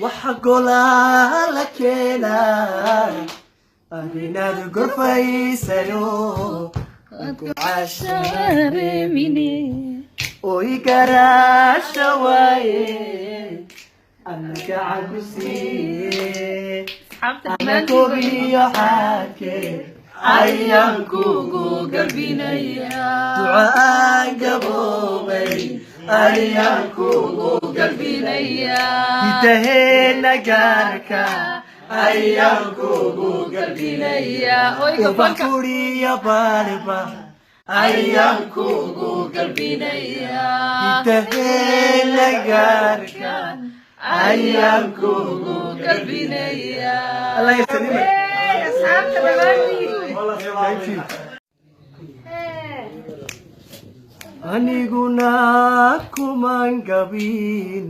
Waxa golaa la keenaa arinaad gorfaysayo ku Cashareemine. Oy garaasha waaye, ana gacan ku siiye. Asxaabta ana dhammaantiin. Kobiyo xaake ayaan kugu galbinayaa. Ducaan gaboobay ayaan kugu galbinayaa. Hidaheena gaarka ayaan kugu galbinayaa. Oyga ubax fanka. Furiya baarba ayaan kugu galbinayaa. Hidaheena gaarka ayaan kugu galbinayaa. Allah yasalima. Asxaabta dhammaantiin. Thank you. Aniguna kuman gabin,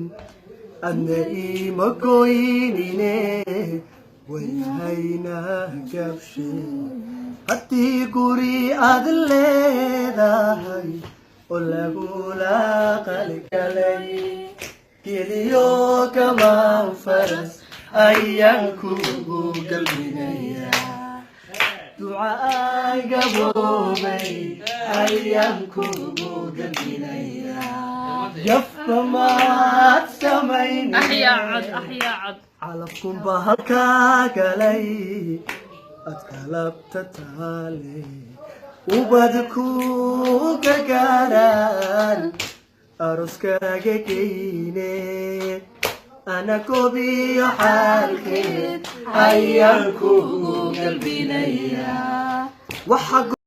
adna iima goynine, wayhayna gabshe. Haddii guri aad leedahay oo lagula qalgalay, geliyo kamaan faras ayaan kugu galbinayaa. Ducaan gaboobay ayaan kugu galbinayaa. Jafka maad samayne. Axyaa cod, axyaa cod. Calafkunba halkaa galay, ad kalabta taale, ubad ku gargaaraan aroskaaga geyne. Ana kobiyo xaalkeed ayaan kugu galbinayaa. Waxa.